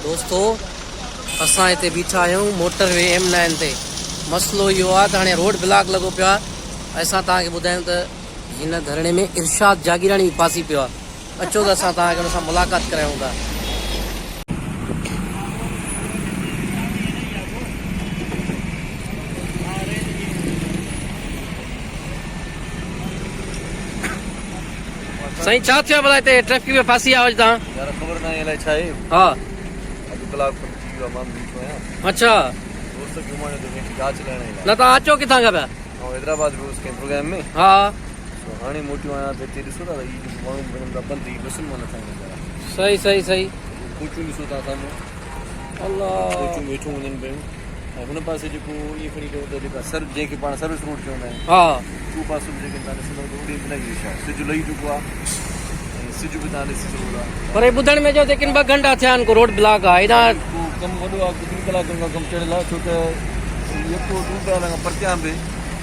دوستو اسان هتي بيٺا آهيون موٽر وي ايم نائن تي. مسئلو اهو آهي ته هاڻي روڊ بلاڪ لڳو پيو آهي ۽ اسان توهان کي ٻڌايون ته هن ڌرڻي ۾ ارشاد جاگيراڻي به ڦاسي پيو آهي. اچو ته اسان توهان کي ان سان ملاقات ڪرايون ٿا. سائين ڇا ٿيو ڀلا هتي ٽريفڪ ۾ ڦاسي آيو اڄ توهان؟ يار خبر ناهي الائي ڇا آهي. ها. اڌ ڪلاڪ کن ٿي ويو آهي مان به بيٺو آهيان. اڇا. دوست کي اماڻيو ته ويٺي جاچ لهڻ جي لاء. نه توهان اچو ڪٿان کان پيا؟ آئون حيدرآباد ويو هوس ڪنهن پروگرام ۾. ها. سو هاڻي موٽيو آهيان ته هتي ڏسو ٿا ته هي جيڪو ماڻهو وڃن ٿا پنڌ هي بسن مان نٿا وڃن پيا. صحيح صحيح صحيح. ڪوچون ڏسو ٿا سامهون. الله. ڪوچون ويٺيون وڃن پيون ۽ هن پاسي جيڪو ائين کڻي چئون ته جيڪا سر جنهن کي پاڻ سروس روڊ چوندا آهيون. ها. اهو پاسو به جيڪڏهن توهان ڏسندؤ ته اوڏي به لڳي ويو آهي. سج لهي چڪو آهي ۽ سج به توهان ڏسي سگهو ٿا. پر هي ٻڌڻ ۾ اچيو ته ڪن ٻه گهنٽا ٿيا آهن ڪو روڊ بلاڪ آهي هيڏانهن. ڪو ڪم وڏو آهي ڪو ٻن ڪلاڪن کان ڪم چڙهيل آهي ڇو ته يڪو ٽول پلازا کان پرتيان به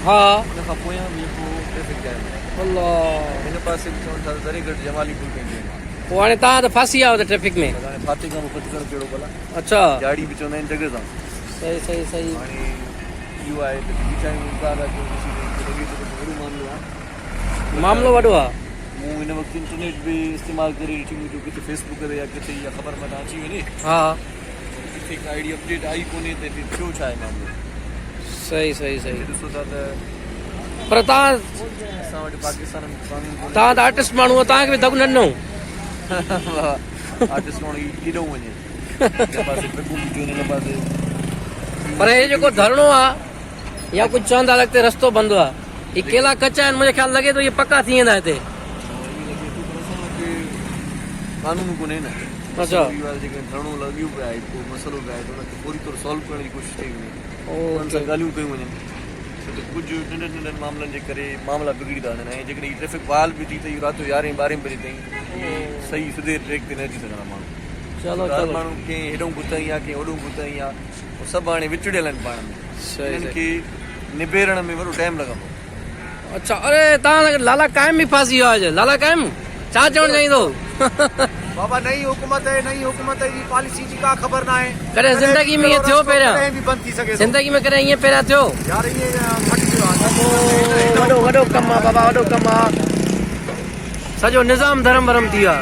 ها. ان کان پويان به يڪو ٽريفڪ جام آهي. الله. هن پاسي به چون ٿا ته ذري گهٽ جمالي پل تائين جام آهي. پوء هاڻي توهان ته ڦاسي ويا آهيو ته ٽريفڪ ۾. بس هاڻي ڦاٿي کان پوء ڦٿڪڻ ڪهڙو ڀلا. اڇا. جاڙي به چوندا آهن جڳ سان. صحيح صحيح صحيح. هاڻي اهو آهي ته بيٺا آهيون انتظار ٿا ڪيون ڏسي ته هڪ لڳي ٿو ته ڪو وڏو معاملو آهي. معاملو وڏو آهي. مون هن وقت انٽرنيٽ به استعمال ڪري ڏٺي مون چيو ڪٿي فيس بڪ تي يا ڪٿي اها خبر متان اچي وڃي. ها. ڪٿي ڪا اهڙي اپڊيٽ آئي ڪونهي ته هتي ٿيو ڇا آهي معاملو. صحيح صحيح صحيح. ڏسو ٿا ته پر توهان اسان وٽ پاڪستان ۾ قانون ڪونهي. توهان ته آرٽسٽ ماڻهو آهيو توهان کي به دڳ نه ڏنو. آرٽسٽ ماڻهو ڪيڏانهن وڃي. هن پاسي ٽرڪون بيٺيون آهن هن پاسي. پر هي جيڪو ڌرڻو آ يا ڪجهه چون ٿا اڳتي رستو بند آ هي ڪيلا ڪچا آهن منهنجي خيال لڳي ٿو اهي پڪا ٿي ويندا هتي. ائين لڳي ٿو پر اسان وٽ قانون ڪونهي نه. اڇا. جيڪڏهن ڌرڻو لڳيو پيو آهي ڪو مسئلو به آهي ته ان کي فوري طور سالو ڪرڻ جي ڪوشش ڪئي وڃي. انهن سان ڳالهيون ڪيون وڃن ڇو ته ڪجهه ننڍن ننڍن معاملن جي ڪري معاملا بگڙي ٿا وڃن ۽ جيڪڏهن هي ٽريفڪ بحال به ٿي ته اهو رات جو يارهين ٻارهين بجي تائين هي صحيح سڌي ٽريڪ تي نه اچي سگهندا ماڻهو چلو ڇو ته هر چلو ماڻهو ڪنهن هيڏئون گتائين آهي ڪنهن هوڏئون گتائين آهي اهي سڀ هاڻي وچڙيل آهن پاڻ ۾ انهن کي نبيرڻ ۾ وڏو ٽائيم لڳندو. اڇا اري تان لالا قائم به ڦاسي ويو آهي لالا قائم ڇا چوڻ چاهيندو. بابا نئين حڪومت آهي نئين حڪومت جي پاليسي جي ڪا خبر ناهي. ڪڏهن زندگي ۾ ائين ٿيو پهريان ڪڏهن به بند ٿي سگهي ٿو. زندگي ۾ ڪڏهن ائين پهريان ٿيو. يار ائين گهٽ ٿيو آهي. وڏو وڏو ڪم آ بابا وڏو ڪم آ سڄو نظام درهم برهم ٿي ويو آ.